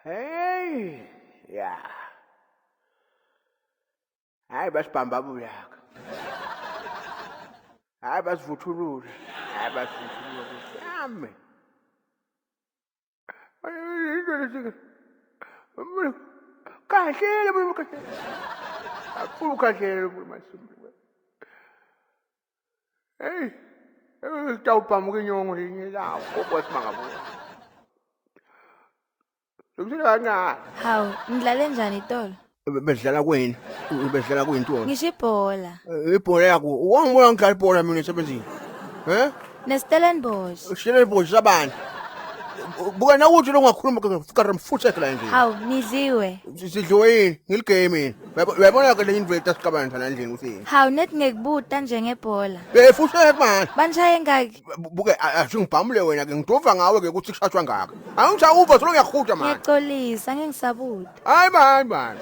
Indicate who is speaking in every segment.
Speaker 1: Hey, ya. Hayi basibamba bulaka. Hayi basivuthulula. Hayi basivuthulula kusame. Kahlele bo kahlele. Akufuni ukhahlele bo masumi. Hey, ngitawubhamuka inyongo linye lawo gogo simangabona. Lokusele kancane.
Speaker 2: Hawu, nidlale njani itolo?
Speaker 1: Bedlala kwini? Bedlala kwintoni?
Speaker 2: Ngisho ibhola.
Speaker 1: Ibhola yakho. Wangibona ngidlala ibhola mina emsebenzini. Eh?
Speaker 2: NeStellenbosch.
Speaker 1: Stellenbosch sabani? Buka nawuthi lo ungakhuluma ke mfutseke la endlini.
Speaker 2: Hawu, nidliwe.
Speaker 1: Sidliwe yini? Ngiligame yini? Uyabona ke le invert asiqabana thana endlini uthi.
Speaker 2: Hawu, net ngekubuta nje ngebhola.
Speaker 1: Eh futseke man.
Speaker 2: Banishaye ngaki?
Speaker 1: Buke asingibhamule wena ke ngidova ngawe ke ukuthi kushashwa ngaka. Angijawuva solo ngiyahuta man.
Speaker 2: Ngiyaxolisa, ngeke ngisabuta.
Speaker 1: Hayi man man.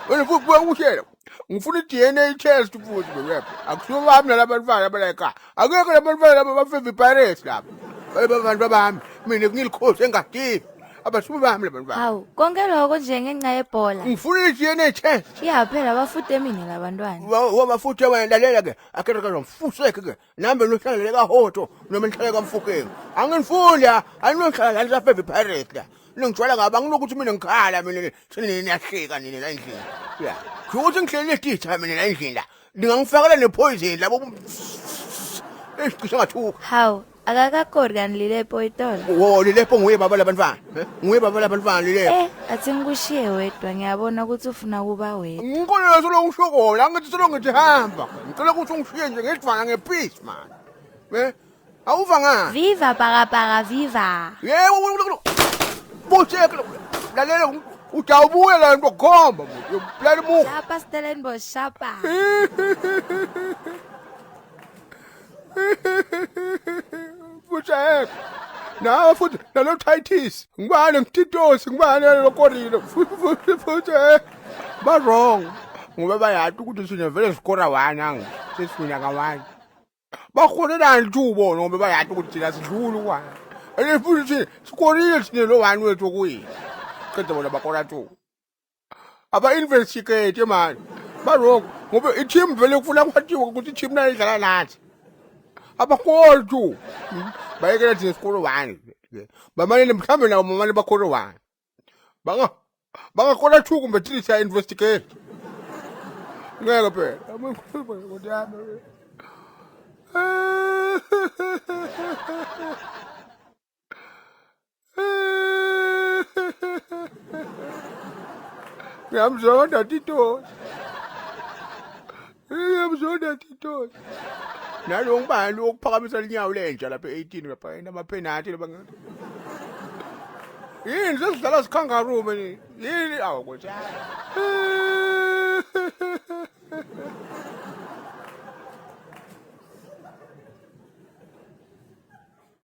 Speaker 1: Wena futhi buka ukushela. Ngifuna i-DNA test futhi bebe. Akusibo bami nalaba bantwana abala ekhaya. Akekho laba bantwana laba bafeva iPirates lapha. Babe abantu bami. Mina ngilikhosi engadini. Abasubi bami laba bantwana.
Speaker 2: Hawu, konke lokho nje ngenxa yebhola.
Speaker 1: Ngifuna i-DNA test.
Speaker 2: Ya phela bafute mina labantwana.
Speaker 1: Wabafuthe wena lalela ke. Akekho ke mfuseke ke. Nami nohlala kaHotho noma nihlale kaMfukeng. Angifuni la, aninohlala la nisafeva iPirates la. Ningijwayela kabi angilokuthi mina ngikhala mina seni niyahleka nina la endlini. Ya. Ukuthi ngihleli netitha mina la endlini la. Ningangifakela nepoison labo. Esicishe ngathuka.
Speaker 2: Hawu, akakakori kani Lilepo itolo.
Speaker 1: Wo Lilepo nguye baba labantwana. Eh? Nguye baba labantwana Lilepo.
Speaker 2: Eh, athi ngikushiye wedwa ngiyabona ukuthi ufuna kuba wedwa.
Speaker 1: Ngikona solo ngisho kona, angithi solo ngithi hamba. Ngicela ukuthi ungishiye nje ngedvana ngepeace man. Eh? Awuva ngani?
Speaker 2: Viva pakapaka viva.
Speaker 1: Yebo. Bushek lalela ujawubuya la nto khomba uyoplana umukhwa.
Speaker 2: Shapa Stellenbosch shapa.
Speaker 1: Bushek. Nawe futhi nalo Titus ngibani ngititosi ngibani lo Korilo futhi futhi futhi ba wrong ngoba bayati ukuthi sina vele sikora 1 angi sesifuna ka 1 Baholelani two bona ngoba bayati ukuthi thina sidlula ukwana. And futhi thina sikorile thina lo one wethu kuyini. Qeda bona bakora two. Aba investigate manje. Ba wrong ngoba i-team vele kufuna kwathiwa ukuthi i-team nayo idlala nathi. Abakoli two. Bayekela thina sikolo one. Bamane mhlambe nabo bamane bakholo one. Banga bangakola two kumbe three siya investigate. Ngeke phela. Ngiyamzonda Titosi. Ngiyamzonda Titosi. Nalo ngibani okuphakamisa linyawo lenja lapha e18 lapha yena amapenalty lapha. Yini sesidlala sikhangarume ni? Yini awu nkosi.